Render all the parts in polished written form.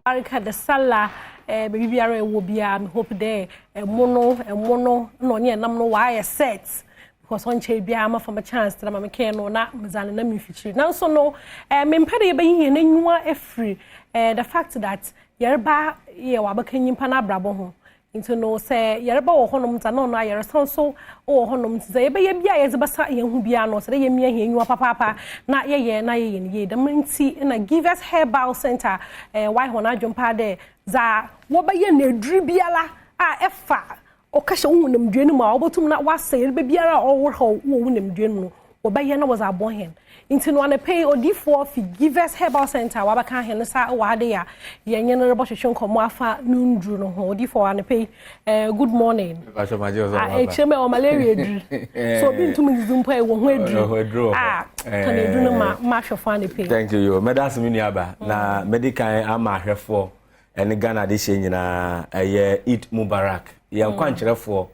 Barika da Sallah. Baabi biara ɛwɔ biara, me hope dɛ ɛmo no na ɔne ɛnam no waayɛ set because ɔnkyɛn biara ma fama chance tena ma mekɛn no na medza ne nam mfikyiri. Nanso no mempɛ dɛ yɛbɛyi yɛn anyiwa afiri the fact that yɛreba yɛ wabɛka nyimpa n'abrabɔ ho. Nti no sɛ yɛreba wɔ hɔnom dza na ɔno ayɛresa nso wɔ hɔnom, nti sɛ yɛbɛyɛ bi a yɛdze bɛsa yɛn ho biara no, sɛ dɛ yɛmia hɛn enyiwa papaapa na yɛyɛ no yie. Dɛm nti na Givers Herbal Center wayɛ hɔn adwene paa dɛ dza wɔbɛyɛ no aduru biara a ɛfa ɔka hyɛ wo honamdua no mu a wɔbɛtum na wasɛ yɛreba biara a ɔwɔ hɔ wɔ wo honamdua no mu no, wɔbɛyɛ na wɔdze abɔ hɛn. Nti no anɔpɛ yi, odiifoɔ fi Givers Herbal Center wabɛka hɛn nsa wɔ ha de a yɛnyɛ no rebɔhwehwɛ nkɔmmɔ afa no nduru no ho. Odiifoɔ, anɔpɛ yi, good morning. Ekyirɛ mu ɛwɔ malaria aduru so obi ntum nzizi mpo a ɛwɔ ho aduru a kan aduru no ma ahwɛfoɔ anɔpɛ yi. Thank you. Yo, mɛda ase, me nuaba, na mɛdi kan ama ahwɛfoɔ ɛne Ghana de hyɛ nyinaa ɛyɛ Eid Mubarak. Yɛn kwankyerɛfoɔ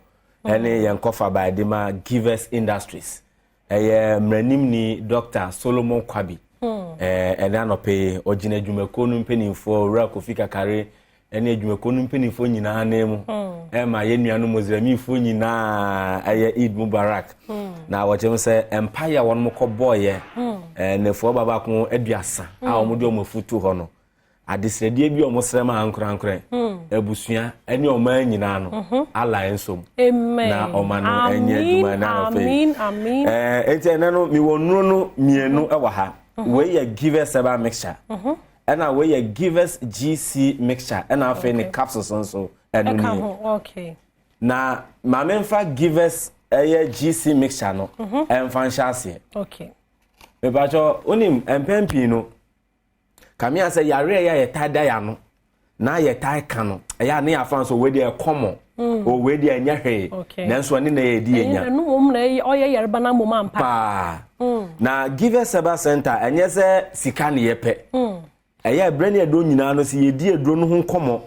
ɛne yɛn kɔfa baade ma Givers Industries, ɛyɛ mmeranimni Dr Solomon Kwabi. Ɛne anɔpɛ yi ɔgyina adwumakuo no mpanimfoɔ, Owura Kofi Kakare ɛne adwumakuo no mpanimfoɔ nyinaa nan mu ɛma yɛn nuanom Muslimfoɔ nyinaa ɛyɛ Eid Mubarak. Na wɔkyerɛ sɛ mpaeɛ a wɔn kɔ bɔɔyɛ ɛnɛfoɔ babaako 30 a wɔn de wɔn afutu hɔ no, adesrɛdeɛ bi a wɔn srɛ ma ankorankorɛ, abusua ɛne ɔman nyinaa no, Allah nsom na ɔma no ɛnyɛ adwuma. Na anɔpɛ yi nti ɛnɛ no mewɔ nnuro no mmienu ɛwɔ ha. Wei yɛ Givers Herbal Mixture, ɛna wei yɛ Givers GC Mixture, ɛna afei ne capsules nso ɛno nie. Na maame, nfa Givers ɛyɛ GC Mixture no ɛnfa nhyɛ aseɛ. Mipatwɛ, onim mpɛn pii no kamea sɛ yare a yɛtaa da ya no na yɛtaa ka no, ɛyɛ a ne yɛafa nso wei deɛ ɛkɔmɔ o, wei deɛ ɛnyɛ hwee, nanso ɛne na yɛdi yɛnya. Ɛno mmom na ɔyɛ yareba no mmom ampa. Paa. Na Givers Herbal Center, ɛnyɛ sɛ sika ne yɛpɛ. Ɛyɛ ɛberɛ ne ɛdɔ nyinaa no sɛ yɛdi aduro no ho nkɔmmɔ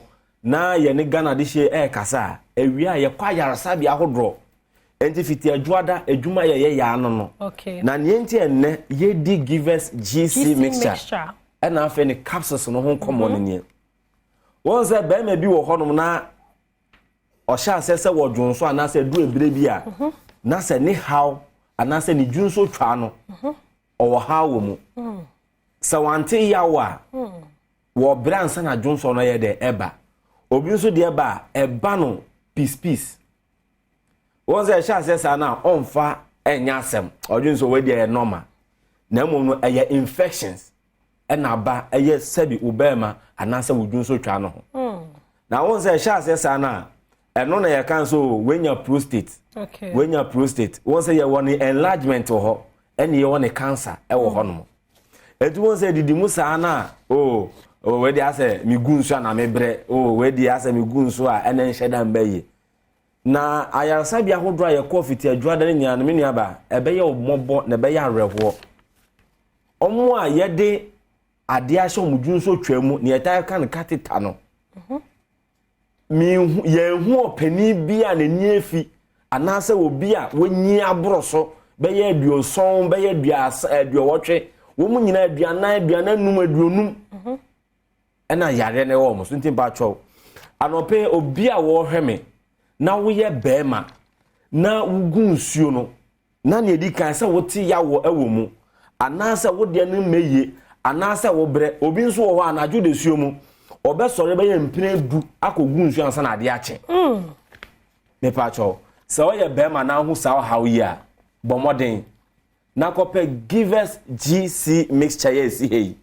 na yɛne Ghana de hyɛ ɛɛkasa a, awie a yɛkɔ ayaresabea ahodoɔ. Nti fiti adwoada adwuma yɛyɛ yaa no. Na neɛ nti ɛnnɛ yɛdi Givers GC Mixture ɛna afei ne capsules no ho nkɔmmɔ no nie. Wɔn sɛ bɛrima bi wɔ hɔnom na ɔhyɛ asɛ sɛ wɔdwo nso anaasɛ duru ebire bi a na sɛ ne haw anaasɛ ne dwu nso twa no, ɔwɔ haw wɔ mu sɛ wante yaw a wɔ berɛ ansa na dwonsɔ no yɛ dɛ ɛba. Obi nso deɛ ba a, ɛba no peace peace. Wɔn sɛ ɛhyɛ aseɛ saa na ɔnfa ɛnyɛ asɛm, ɔdwe nso wɔ deɛ ɛyɛ normal, na mmom no ɛyɛ infections ɛna aba ɛyɛ sɛbi wo bɛrima anaasɛ wo dwonso twa no ho. Na wɔn sɛ ɛhyɛ aseɛ saa na ɛno na yɛka nso wenya prostate. Wenya prostate, wɔn sɛ yɛwɔ ne enlargement wɔ hɔ, ɛne yɛwɔ ne cancer ɛwɔ hɔ nom. Etu wɔn sɛ didi mu saa na o wei de asɛ mi gu nsu a na mi brɛ, o wei de asɛ mi gu nsu a ɛna nhyɛ da mbɛ yie. Na ayaresabea ahodoɔ a yɛkɔ fiti adwuma da no nyinaa no, me nua ba, ɛbɛyɛ ɔmɔbɔ na ɛbɛyɛ awerɛhoɔ. Ɔmo a yɛde adeɛ ahyɛ ɔmo dwu nso twa mu nea yɛtaa ka no catheter no, mihu yɛn ho ɔpanin bi a n'ani efi anaasɛ obi a wɔnyi aboro so bɛyɛ 70, bɛyɛ 30, 80, wɔn mu nyinaa 40, 45, 50 ɛna yareɛ no ɛwɔ wɔn so. Nti mpa atwɛw, anɔpɛ obi a wɔrehwɛ me na woyɛ bɛrima na wogu nsuo no na nea edi kan sɛ wote yawɔ ɛwɔ mu anaasɛ wodeɛ no mmɛ yie anaasɛ wobrɛ. Obi nso wɔ hɔ anadwo de suo mu ɔbɛsɔre bɛyɛ mpene 10 akɔgu nsuo ansa na adeɛ akye. Mepa atwɛw, sɛ ɔyɛ bɛrima na aho saa ɔhaw yi a, bɔ mmɔden na kɔpɛ Givers GC Mixture yɛ esi ha yi,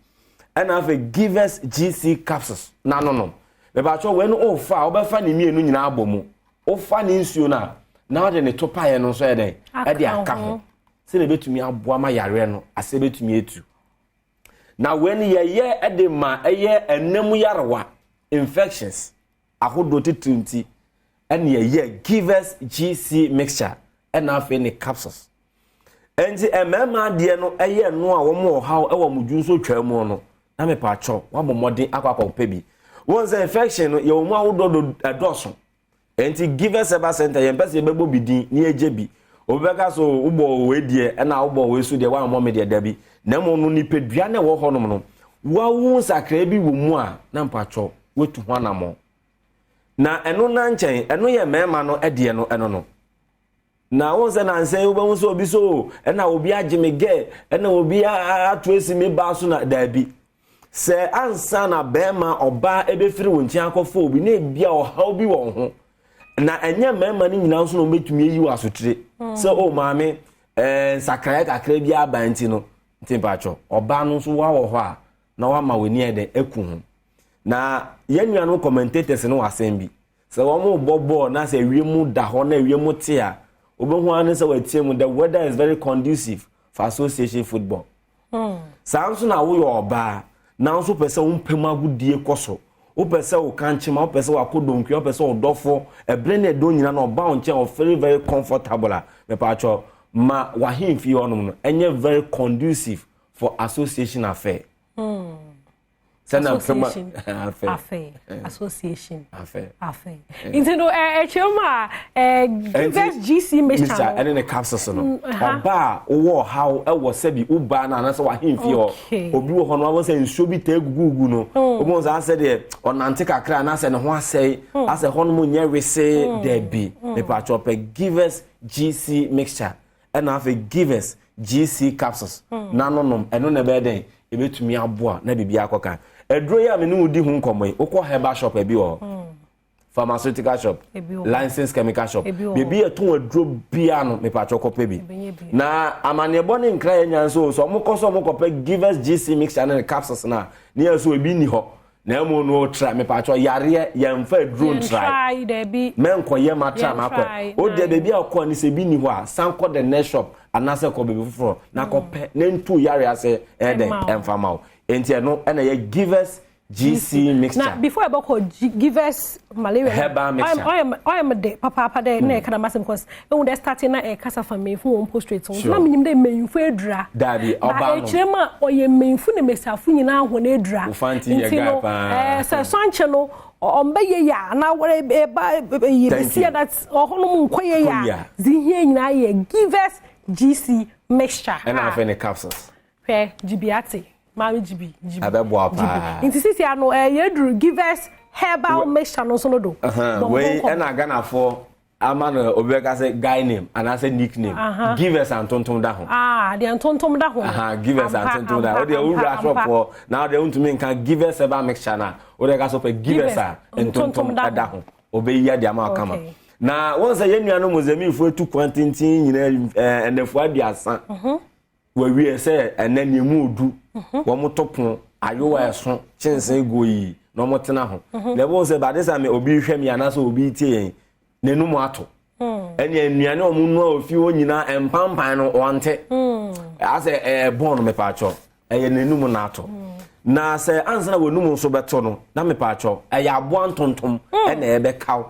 ɛna afei Givers GC Capsules na nonom. Mepa atwɛw, wei no ɔfa a wobɛfa ne mmienu nyinaa abɔ mu. Wofa ne nsuo no a na wode ne to paeɛ no nso yɛ dɛn ɛde aka ho sɛdeɛ ɛbɛtumi aboa ma yareɛ no asɛ bɛtumi atu. Na wei no yɛyɛ ɛde ma ɛyɛ ɛnam yarewa, infections ahodoɔ titiri, nti ɛne yɛyɛ Givers GC Mixture ɛna afei ne capsules. Nti mmarima adeɛ no ɛyɛ no a wɔn wɔ haw ɛwɔ wɔn dwu nso twa mu no, na mepa atwɔ wabɔ mmɔden akɔ akɔpɛ bi. Wɔn sɛ infection no yɛwɔ mu ahodoɔ do ɛdɔɔso. Nti Givers Herbal Center, yɛn pɛ sɛ yɛbɛbɔ bi din ne yɛgye bi. Obi bɛka so wobɔ wei deɛ ɛna wobɔ wei so deɛ wammɔ me deɛ dabi. Na mmom no nipadua no ɛwɔ hɔnom no Wawu nsakrae bi wɔ mu a, na mpakyɛw woatu ho anammɔn. Na ɛno na nkyɛn, ɛno yɛ mmarima no deɛ no ɛno no. Na wɔn sɛ nansa yi wobɛhu sɛ obi so oh, ɛna obi agye me gɛ, ɛna obi ato asi me ba so na daabi. Sɛ ansa na bɛrima ɔbaa ɛbɛfiri wo nkyɛn akɔfa obi na ebia ɔhaw bi wɔ ho. Na ɛnyɛ mmarima no nyinaa nso na wɔbɛtumi ayi wɔ asotire. Hmm. Sɛ o oh, maame ɛɛ nsakraeɛ kakra bi aba nti no, nti mpakyɛ ɔbaa no nso wawɔ hɔ a na wama w'ani ayɛ dɛn aku ho. Na yɛn nuanom commentators no wɔ asɛm bi. Sɛ wɔrebɔ bɔɔl na sɛ wiem da hɔ na wiem te a, wobɛhu ara ne sɛ wɔatia mu the weather is very conducive for association football. Hmm. Saa nso na woyɛ ɔbaa na nso pɛ sɛ wo mpam agodie kɔ so wopɛ sɛ wo kankyema wopɛ sɛ wakɔ donkua wopɛ sɛ ɔdɔfo ɛberɛ ne ɛdɔ nyina na ɔba wo nkyɛn ɔfeel very comfortable a mepaakyɛw ma wahemfie hɔnom no ɛnyɛ very conducive for association affair. Hmm. sɛnɛ association affair association affair nti no ɛkyerɛ mu a givers gc mixture no ɛne ne capsules no mm, ɔba a wowɔ ɔhaw ɛwɔ sɛbi wobaa no anaasɛ wahemfie hɔ obi wɔ hɔ no wabɔ sɛ nsuo bi taa gugugu no wobɛhu sɛ asɛ deɛ ɔnante kakra anaasɛ ne ho asɛe mm. asɛ hɔ nom nyɛ wesee mm. daabi mepatwɛ ɔpɛ givers gc mixture ɛna afei givers gc capsules hmm. na no nom ɛno na ɛbɛyɛ dɛn ɛbɛtumi aboa na biribi akɔ kan aduro yi a me ne wo di ho nkɔmmɔ yi wokɔ herbal shop ebi wɔ hɔ hmm. pharmaceutical shop licensed chemical shop biribi yɛtɔn aduro bia no mepatwɛ kɔpɛ bi na amanneɛbɔ ne nkra yɛ nya nso sɛ ɔmo kɔ so ɔmo kɔpɛ givers gc mixture ne capsules na ne yɛ so ebi ni hɔ Na mmom no tra mepatwɔ yareɛ yɛmfa aduro ntrae mɛnkɔyɛ matra makɔ o deɛ baabi a ɔkɔ ne sɛ ebi ni hɔ a san kɔ the next shop anaasɛ kɔ baabi foforɔ na kɔpɛ na ntu yareɛ ase ɛdɛn ɛmfa ma wo nti ɛno ɛna yɛ givers GC mixture. Na before ɛbɛkɔ givers malaria herbal mixture ɔyɛ me de papaapa dɛ na ɛka dɛm asɛm because ehu dɛ starting na ɛkasa fa mmanyinfo wɔn postrate ho na menyim dɛ mmanyinfo adura Dabi, ɔbaa no. Ba ekyirɛ mu a ɔyɛ mmanyinfo na mmesiafo nyinaa hɔn edura. Wo fanti yɛ guy paa. Nti no, sɛ sɔnkye no ɔmbɛ yɛ yɛ a anaa ɛba yɛ besia that ɔhɔ nom nkɔ yɛ yɛ a dze hia nyinaa yɛ Givers GC mixture. Ɛna afei ne capsules. Hwɛ, gyibi ate. Maame gyibi, gyibi. Ɛbɛboa paa. Nti sisi ano yɛduru Givers herbal mixture no nso no do. Wei ɛna Ghanafoɔ ama no obi bɛka sɛ guy name anaasɛ nick name givers antontom da ho. Ah, deɛ ntontom da ho. Givers antontom da ho. Wodeɛ wowura shop hɔ na wodeɛ wontumi nka givers herbal mixture no a wodeɛ ka sɛ wopɛ givers a ntontom da ho. Obeyi ade ama kama. Na wɔn sɛ yɛn nuanom Mozambiquefoɔ atu kwan tenten nyinaa ɛnɛfoɔ aduasa. Wɔawie sɛ ɛnɛ nea emu odu mhm. wɔn to pon ayowa mhm. ɛso kyensee go yi na wɔn tena ho mhm. Na ɛbɛn sɛ bade sɛ obi hwɛ mi anaasɛ obi tie yɛn n'anum ato hmm. ɛne nnuane a wɔn nua ofi hɔ nyinaa mpampan no wɔnte hmm. asɛ ɛɛ bɔn no mepaakyɛw ɛyɛ n'anum na ato hmm. Na sɛ ansa na wɔn anum nso bɛto no na mepaakyɛw ɛyɛ aboa ntontom ɛna ɛbɛkaw.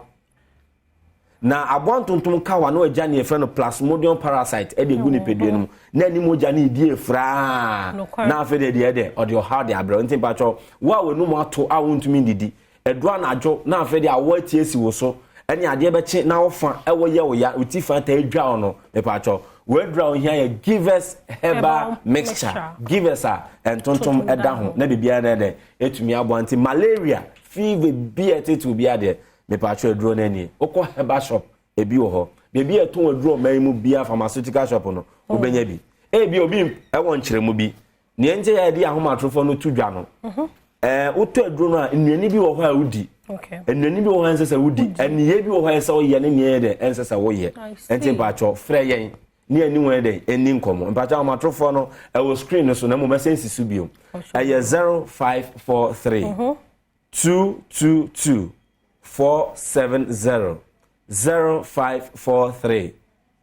Na aboa ntontom kaw a na wagya nea yɛfrɛ no plasmodium parasite de agu nipadua no mu na ɛne mogya no redi afuraa na afei deɛ deɛ deɛ ɔde ɔhaw de abrɛ nti mpakyɛw wo a w'anum ato a wontumi ndidi ɛduru anadwo na afei deɛ awɔ ati asi wo so ɛne adeɛ bɛkye na wofa ɛwɔ yɛ wo ya wo ti fa taa dwa wo no mepakyɛw w'aduru a wohia yɛ givers herbal mixture givers a ntontom ɛda ho na biribiara na ɛdɛ ɛtumi aboa nti malaria fever bi a ɛtete obiara deɛ Mepatwɔ aduro no nie. Wokɔ herbal shop ebi wɔ hɔ. Baabi a ɛtɔn aduro ɔman yi mu biara pharmaceutical shop no wobɛnya bi. Ebi obi ɛwɔ nkyerɛmu bi. Nea nti a yɛde ahomatorofoɔ no to dwa no. Mhm. Ɛɛ wotɔ aduro no a nnuane bi wɔ hɔ a wodi. Nnuane bi wɔ hɔ a ɛnsɛ sɛ wodi. Nneyɛe bi wɔ hɔ a ɛsɛ sɛ woyɛ ne nea ɛyɛ dɛ ɛnsɛ sɛ woyɛ. Nti mpatwɔ frɛ yɛn ne yɛne wɔn dɛ ɛni nkɔmmɔ. Mpatwɔ ahomatorofoɔ no ɛwɔ screen no so na mmom ɛsɛ nsi so bio. Ɛyɛ 0543. 222 470 0543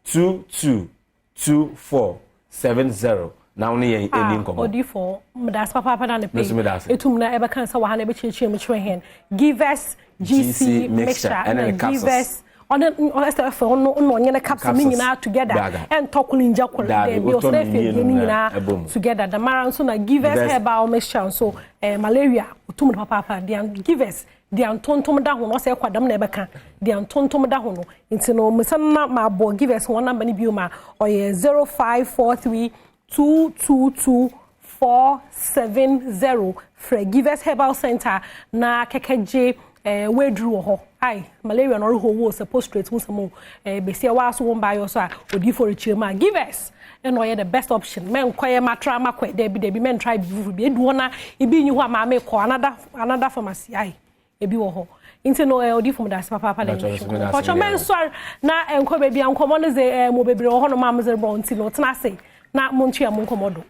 22 24 70 na wo ne yɛn ɛni nkɔmmɔ. Odifo, medase papaapa na ne pe. Etum na ɛbɛka nsa wɔ ha na ɛbɛkyerɛkyerɛ mu kyerɛ hɛn. Givers GC mixture ɛna Givers ɔne ɔsɛ ɛfɛ ɔno ɔno ɔnyɛ ne capsule ne nyinaa together ɛntɔ koro ngya koro dɛbi ɔsɛ ɛfɛ ebien ne nyinaa together damara nso na givers herbal mixture nso ɛɛ malaria otum no papaapa deɛ givers deɛ ntontom da ho no ɔsɛ ɛkɔ adam na ɛbɛka deɛ ntontom da ho no nti no mesan na ma abɔ givers wɔn namba no bio ma ɔyɛ 0543 222470. Frɛ Givers Herbal Center na kɛkɛ gye weduru wɔ hɔ. Ai, malaria na ɔrehɔ wo sɛ prostrate ho sɛm o, besia waa so wɔn baayɔ so a odiifo rekyerɛ mu a, Givers ɛna ɔyɛ the best option. Mɛnkɔyɛ matra makɔ dɛbi dɛbi, mɛntry bi foforɔ bi edu hɔ na ebi nyi hɔ a, maame kɔ another pharmacy. Ai, ebi wɔ hɔ. Nti no odiifo mu da ase papaapa na ɛnyɛ kɔtɔ. Mɛnsɔre na nkɔ baabi a nkɔmɔ no dze mo bebree wɔ hɔ nom a mo dze bɔ, nti no tena ase na mo ntua mo nkɔmɔ do.